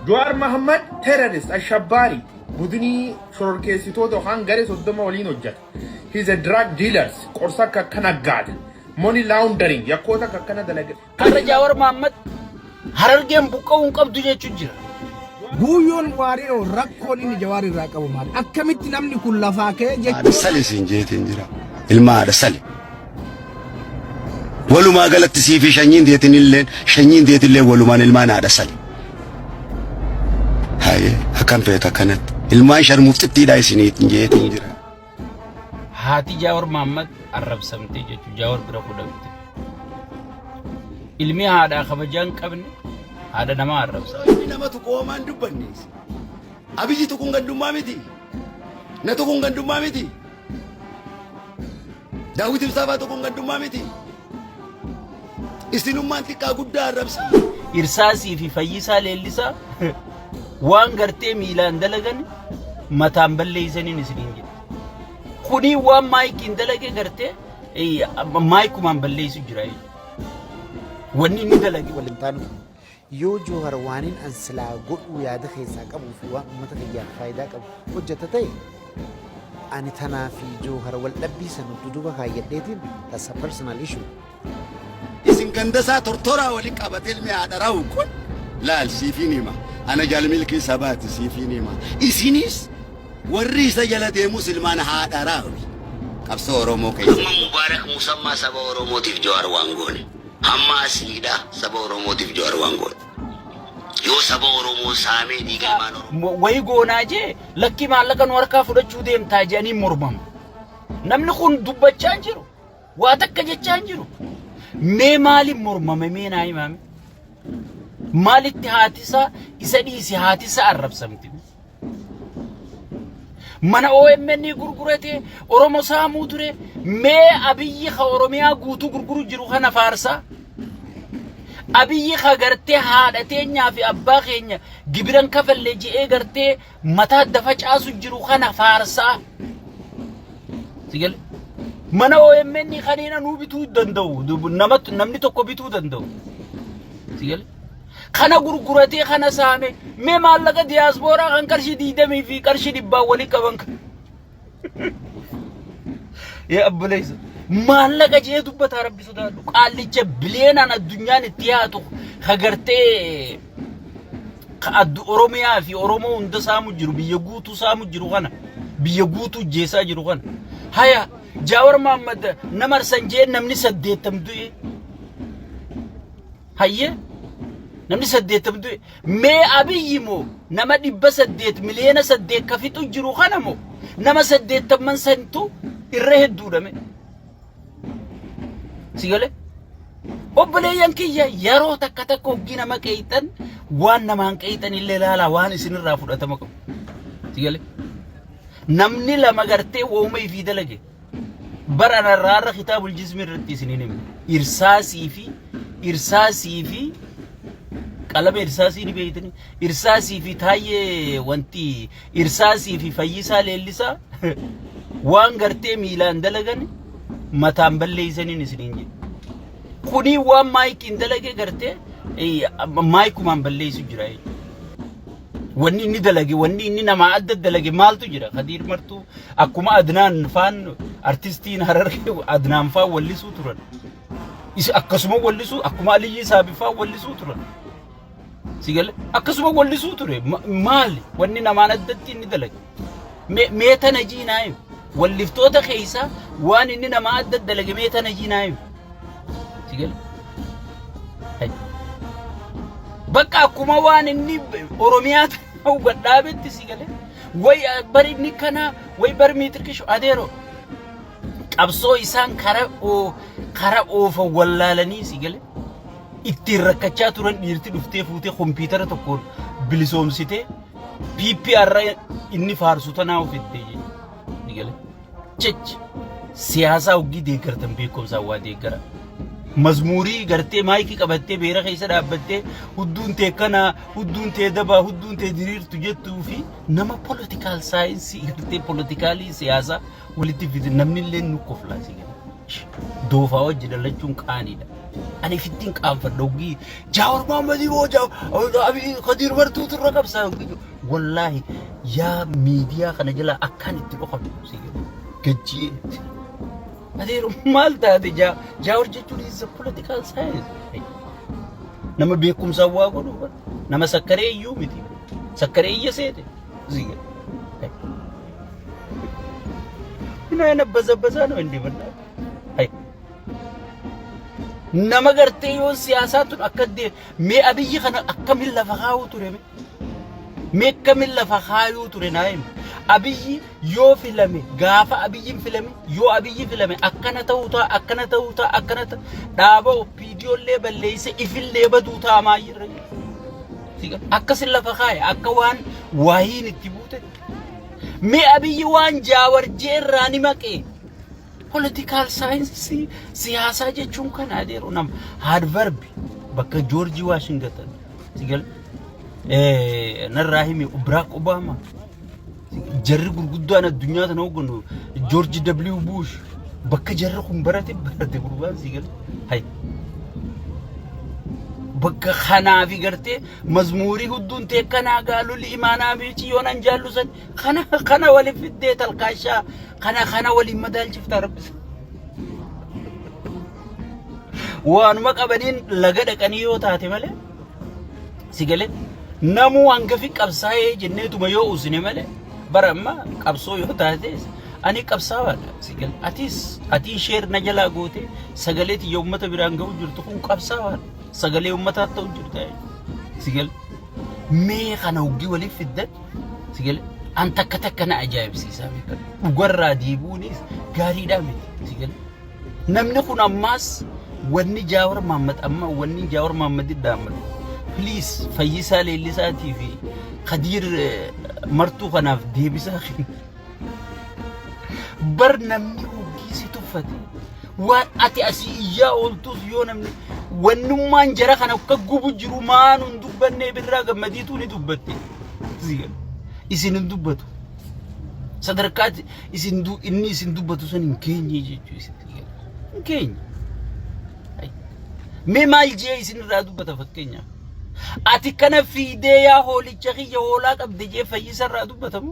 Jawaar Mahammad terrorist, ashabbaari, budinii shororkeessitoota yookaan garee 30 waliin hojjeta. He is a drug dealers, qorsa akka akkana gaata. Money laundering, yakkoota akka akkana dalaga. Har'a Jaawar Mahaammad Harargeen buqqa'uu hin qabdu jechuun jira. Guuyyoon Waariyoo rakkoon inni Jawaar irraa qabu maali? Akkamitti namni kun lafaa ka'ee Haadha jechuun sali siin jeetiin jira. Ilma haadha sali. Walumaa galatti sii fi shanyiin teetiin illeen shanyiin teetillee walumaan ilmaan haadha sali. Haye akkam feeta akkanatti. Ilmaan sharmuuxxittiidha isiniitiin jeetiin jira. Haati Jaawar Mahaammad arrabsamtee jechuun Jaawar bira fudhamte. Ilmi haadhaa kabajaa hin qabne haadha namaa arrabsa. Inni nama tuqu homaa hin dubbanne. Abiyyi tuquun gandummaa miti. Na tuquun gandummaa miti. Daawwit Ibsaafaa tuquun gandummaa miti. Isinummaan xiqqaa guddaa arrabsa. Irsaasii fi Fayyisaa Leellisaa waan gartee miilaan dalagan mataan balleeysaniin isiniin jedhe. Kunii waan maayikiin dalage gartee maayikumaan balleessu jira. Wanni inni dalage. Waliin taanu yoo Joohar waanin an silaa godhuu yaada keessaa qabuu fi waan uummata kiyyaaf faayidaa qabu hojjeta ta'e, ani tanaa fi Joohar wal dhabbii san duduba kaayyadheetiin, that's a personal issue. Isin gandasaa tortoraa wali qabate ilmi haadha rawu kun laal siifiin hima. Ana jaal milkii sabaati siifiin hima. Isinis warri isa jala deemus ilmaan haadha raawi. Qabsoo Oromoo keessa. Hamma Mubaarak Musammaa saba Oromootiif Jawaar waan goone. Hamma Asliidha saba Oromootiif Jawaar waan goone. Yoo saba Oromoo saamee dhiiga ilmaan Oromoo. Wayi goonaa jee lakkii maallaqa nu harkaa fudhachuu deemtaa jedhanii mormama. Namni kun dubbachaa hin jiru. Waa takka jechaa hin jiru. Mee maaliin mormame mee naa himaame? Maalitti haatisaa isa dhiisi haatisaa arrabsamti? Mana OMN gurgurate Oromo saamuu ture. Mee Abiyyi ka Oromiyaa guutuu gurguru jiru kana faarsaa. Abiyyi ka gartee haadha teenyaa fi abbaa keenya gibiran kafalle je'ee gartee mataa dafa caasu jiru kana faarsaa. Sigale. Mana OMN kaniin anuu bituu danda'u. Namni tokko bituu danda'u. Sigale. Kana gurguratee kana saame mee maallaqa diyaaspooraa kan qarshii 20 fi qarshii dhibbaan walii qaban. Yaa obboleessa maallaqa jee dubbataa rabbi sodaadhu qaallicha bileenaan addunyaan itti yaatu hagartee ka addu Oromiyaa fi Oromoo hunda saamu jiru, biyya guutuu saamu jiru kana, biyya guutuu jeesaa jiru kana. Haya, Jaawar Mahammad nama arsan jee namni 80 du'e. Hayyee, namni 80 du'e. Mee Abiyyi moo nama 800 miliyoona 8 ka fixu jiru kana moo nama 80n santu irra hedduudha mee? Si galee? Obboleeyyan kiyya, yeroo takka takka hoggii nama qeeyxan waan namaan qeeyxan illee ilaalaa, waan isinirraa fudhatama qabu. Si galee? Namni lama gartee wooma ifii dalage. Bara anarraa har'a kitaabul jismi irratti isiniin hime. Irsaasii fi qalama irsaasii ni beeytanii. Irsaasii fi taayyee wanti Irsaasii fi Fayyisaa Leellisaa waan gartee miilaan dalagan mataan balleeysaniin isiniin jedhe. Kunii waan maayikiin dalage gartee maayikumaan balleessu jira jechuudha. Wanni inni dalage, wanni inni namaa adda dalage maaltu jira? Kadiir Martuu akkuma Adnaan faan, artistiin Harargee Adnaan faan wallisuu turan. Isa akkasuma wallisuu, akkuma Aliyyii Saabi faan wallisuu turan. Si gale? Akkasuma wallisuu ture. Maali wanni namaan addatti inni dalage? Mee tana jii naa himi. Walliftoota keessaa waan inni namaa adda dalage mee tana jii naa himi. Si gale? Hai. Bakka akkuma waan inni Oromiyaa ta'uu gad dhaabetti, si gale? Way bari inni kana, way bari miitirkishu adeero. Qabsoo isaan kara oofa wallaalanii, si gale? Ittiin rakkachaa turan dhiirti dhuftee fuutee kompiitara tokkoon bilisoomsitee PPR inni faarsu tanaa ofitte ni gale. Chech siyaasaa hoggii deeggartan beekumsaan waa deeggara. Mazmuurii gartee maayikii qabattee beera keessa dhaabbattee hudduun tee kana, hudduun tee dabaa, hudduun tee diriirtu jettuu fi nama political science gartee politikaalii siyaasaa walitti fide namni illee nu koflaa si gale. Doofaa wajji dhalachuun qaaniidha. Ani ifittiin qaanfadha hoggii Jaawar Mahammadii moo Abiy Kadiir Martuutu irra qabsaa hoggii jedhu. Wallaahi yaa miidiyaa kana jala akkaan itti dhokadhu si jedhu. Gajji'ee. Adeero maal taate Jaawar jechuun is a political science. Nama beekumsaan waa godhu bara. Nama sakkaree iyyuu miti. Sakkaree iyya seete. Si jedhu. ምን አይነት በዘበዛ ነው እንዴ? በእናትህ አይ nama gartee yoo siyaasaa tun akka dee mee Abiyyi kana akkamiin lafa kaa'uu ture mee mee akkamiin lafa kaayuu ture naa himi. Abiyyi yoo filame, gaafa Abiyyiin filame, yoo Abiyyi filame akkana ta'uu ta'a, akkana ta'uu ta'a, akkana ta'a, dhaaba OPDOllee balleeyse ifillee baduu ta'a maayyirra akkasin lafa kaaya akka waan waahiin itti buute. Mee Abiyyi waan Jaawar jeerraa ni maqee. Political science siyaasaa jechuun kana adeeru nama Harvard bakka Joorji Waashington sigal narraa himi, Barack Obama, jarri gurguddaan addunyaa tana hoogganu, Joorji W Bush, bakka jarri kun barate barate gurbaan sigal hay bakka kanaafi gartee mazmuurii hudduun tee kanaa gaalolli imaanaa biici yoonan jaallu san kana kana waliin fiddee talkaashaa kana kana waliin madaalchiftaa rabbisa. Waanuma qabaniin laga dhaqanii yoo taate malee si galee namuu hangafi qabsaa'ee jenneetuma yoo usine malee bara amma qabsoo yoo taate ani qabsaawaadha si galee atis atii share na jalaa goote sagalee tiyya uummata biraan ga'u jirtu kun qabsaawaadha, sagalee uummataa ta'u jirta si galee mee kana hoggii waliif fiddan si galee an takka takka na ajaa'ibsiisaa beekan dhugarraa deebi'uunis gaariidhaa miti si galee. Namni kun ammaas wanni Jaawar Mahammad amma wanni Jaawar Mahammad dhaammatu, please, Fayyisaa Leellisaatii fi Kadiir Martuu kanaaf deebisaa kenna. Bar namni hoggii si tuffate waan ati asii iyyaa ooltus yoo namni wannummaan jara kana akka gubu jiru maan hin dubbannee birraa gammadiituu ni dubbatte. Isin hin dubbatu. Sadarkaatti isin inni isin dubbatu san hin geenye jechuu isin hin geenye. Mee maal jee isin irraa dubbata fakkeenyaaf? Ati kana fiidee yaa hoolicha kiyya hoolaa qabde jee Fayyisa irraa dubbatamu?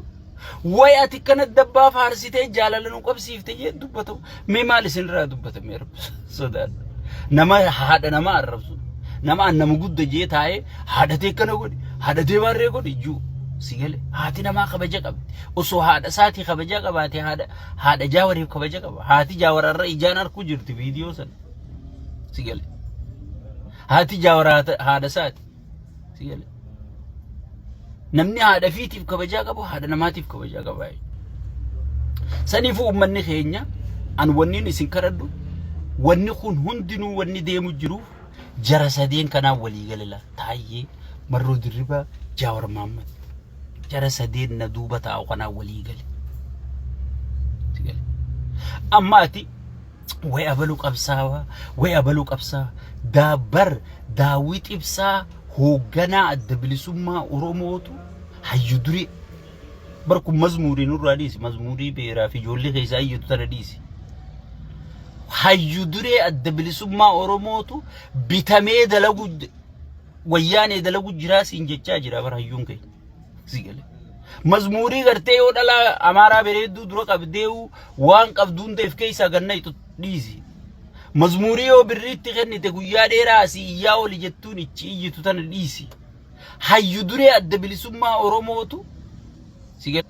Way ati kana dabbaa faarsitee jaalala nu qabsiifte jee dubbatamu? Mee maal isin irraa dubbatame rabbi sodaadha. Nama haadha nama arrabsu. Nama an nama gudda jee taa'ee haadhatee kana godhi, haadhatee baarree godhi juu. Si gale haati namaa kabaja qabdi. Osoo haadha isaatii kabaja qabaate haadha haadha Jaawariif kabaja qaba. Haati Jaawararra ijaan arkuu jirti viidiyoo sana. Si gale. Haati Jaawar haadha isaati. Si gale. Namni haadha fiitiif kabajaa qabu haadha namaatiif kabajaa qaba. Saniifuu uummanni keenya an wanniin isin kadhadhu, wanni kun hundinuu wanni deemu jiruuf jara sadeen kanaan walii galala. Taayyee, Marroo Dirribaa, Jaawar Mahammad. Jara sadeen na duuba taa'u kanaan walii gale. Si gale. Amma ati way abaluu qabsaawaa, way abaluu qabsaawaa. Daabbar Daawit Ibsaa hoogganaa Adda Bilisummaa Oromootu hayyu duree. Bar kun mazmuurii nurraa dhiisi, mazmuurii beeraa fi ijoollee keessaa iyyatu tana dhiisi. Hayyu duree Adda Bilisummaa Oromootu bitamee dalagu Wayyaanee dalagu jiraa siin jechaa jira bara hayyuun keenya. Si gale. Mazmuurii gartee yoo dhalaa Amaaraa bareedduu dura qabdee waan qabdu hunda if keessaa ganna ixu dhiisi. Mazmuurii yoo birriitti kennite guyyaa dheeraa asii iyyaa oli jettuun ichi iyyitu tana dhiisi. Hayyu duree Adda Bilisummaa Oromootu si gale.